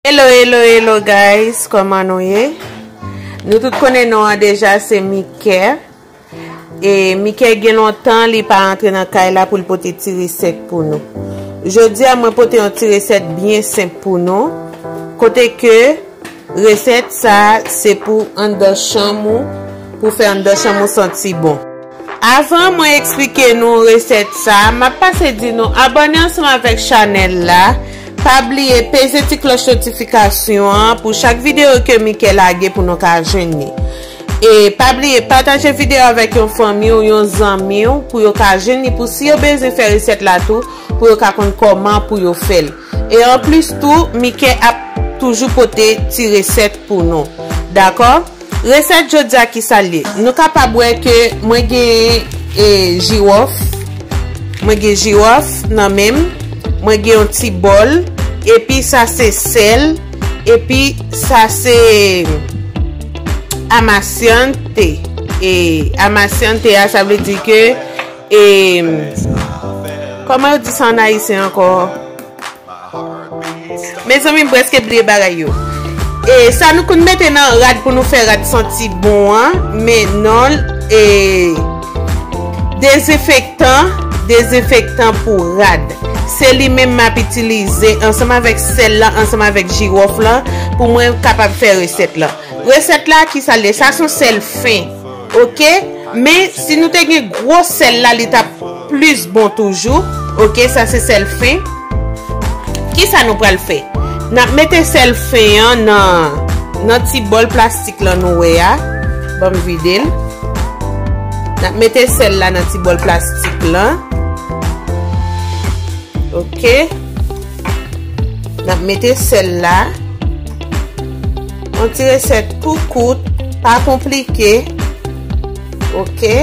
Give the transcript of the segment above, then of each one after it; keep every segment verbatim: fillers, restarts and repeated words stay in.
Hello, hello, hello guys, kòman nou ye? Nou tout konnen non an deja, se Mickae. E Mickae gen lontan li pa antre nan kay la pou l pote ti resèt pou nou. Jodi a mwen pote yon ti resèt byen senp pou nou. Kote ke resèt sa se pou anndan chanm ou, pou fè anndan chanm ou santi bon. Avan mwen eksplike nou resèt sa, m ap pase di nou abòne ansanm avèk chanèl la. Pa bliye peze ti klòch notifikasyon an pou chak videyo ke Mickae lage pou nou ka jwenn li. E pa bliye pataje videyo avèk yon fanmi w, yon zanmi w pou yo ka jwenn li, pou si yo bezwen fè resèt la tou, pou yo ka konn kòman pou yo fè l. E anplis tou, Mickae ap toujou pote ti resèt pou nou. Dakò? Resèt jodi a ki sa l ye? Nou kapab wè ke mwen gen e, jiwòf. Mwen gen jiwòf nan men m. Mwen gen yon ti bòl. Epi sa se sèl. Epi sa se amasyante. E amasyante a, sa vle di ke e, kòman yo di sa an ayisyen ankò? Mezanmi, m prèske bliye bagay yo. E sa nou konn mete nan rad pou nou fè rad santi bon an, men non, e dezenfektan, dezenfektan pou rad. Se li menm m ap itilize ansanm avèk sèl la, ansanm avèk jiwòf la, pou mwen kapab fè resèt la. Resèt la, ki sa l ye? Sa se yon sèl fen. Oke? Men si nou te gen gwo sèl la, li t ap plis bon toujou. Oke, sa se sèl fen. Ki sa nou pral fè? N ap mete sèl fen an nan, nan ti bòl plastik lan nou wè a. Ban m vide l. N ap mete sèl la nan ti bòl plastik lan. Oke. N ap mete sèl la. Yon ti resèt tou kout, pa konplike. Oke.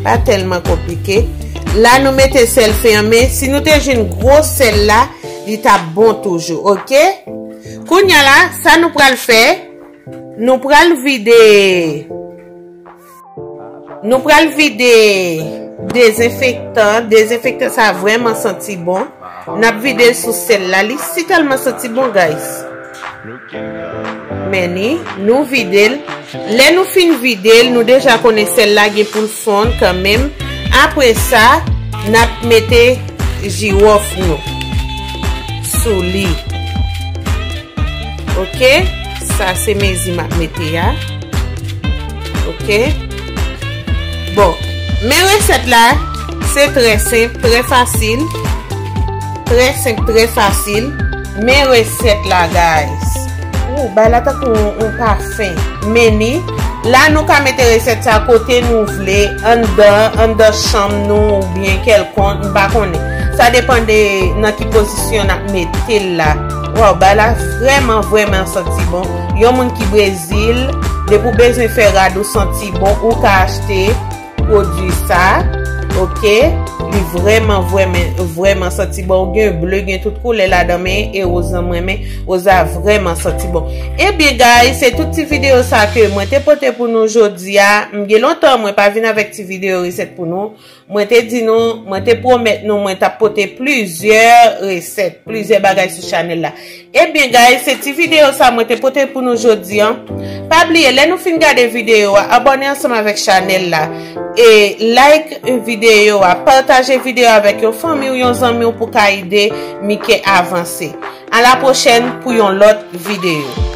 Pa tèlman konplike. La nou mete sèl fen an, men si nou te jwenn gwo sèl la, li t ap bon toujou, oke? Kounye a la, sa nou pral fè, nou pral vide Nou pral vide dezenfektan. Dezenfektan sa vrèman santi bon. N ap vide l sou sèl la. Li si tèlman santi bon, guys. Men ni, nou vide l. Lè nou fin vide l, nou deja konnen sèl la gen pou l fonn kanmenm. Apre sa, n ap mete jiwòf nou sou li. Oke, sa se mezi m ap mete a. Oke. Bon, men resèt la, se trè senp, trè fasil. Trè senp, trè fasil. Men resèt la, guys. Ou, bay la tankou yon, yon pafen. Men ni, la nou ka mete resèt sa kote nou vle, anndan, anndan chanm nou oubyen kèlkonk, m pa konnen. Sa depann de nan ki pozisyon n ap mete l la. Waw, bagay la vrèman, vrèman santi bon. Yon moun ki Brezil, depi w bezwen fè rad ou santi bon, ou ka achte pwodui sa. Oke? Li vrèman, vrèman, vrèman santi bon. Ou gen ble, gen tout koulè ladan, men e woz lan m renmen. Woz la vrèman santi bon. Ebyen, guys, se tout ti videyo sa ke mwen te pote pou nou jodi a. M gen lontan mwen pa vin avèk ti videyo resèt pou nou. Mwen te di nou, mwen te pwomèt nou, mwen t ap pote plizyè resèt, plizyè bagay sou chanèl la. Ebyen, guys, se ti videyo sa mwen te pote pou nou jodi a. Pa bliye, lè nou fin gade videyo a, abòne ansanm avèk chanèl la. E like videyo a, pataje videyo a avèk yon fanmi w, yon zanmi w pou ka ede Mickae avanse. A la pwochèn pou yon lòt videyo.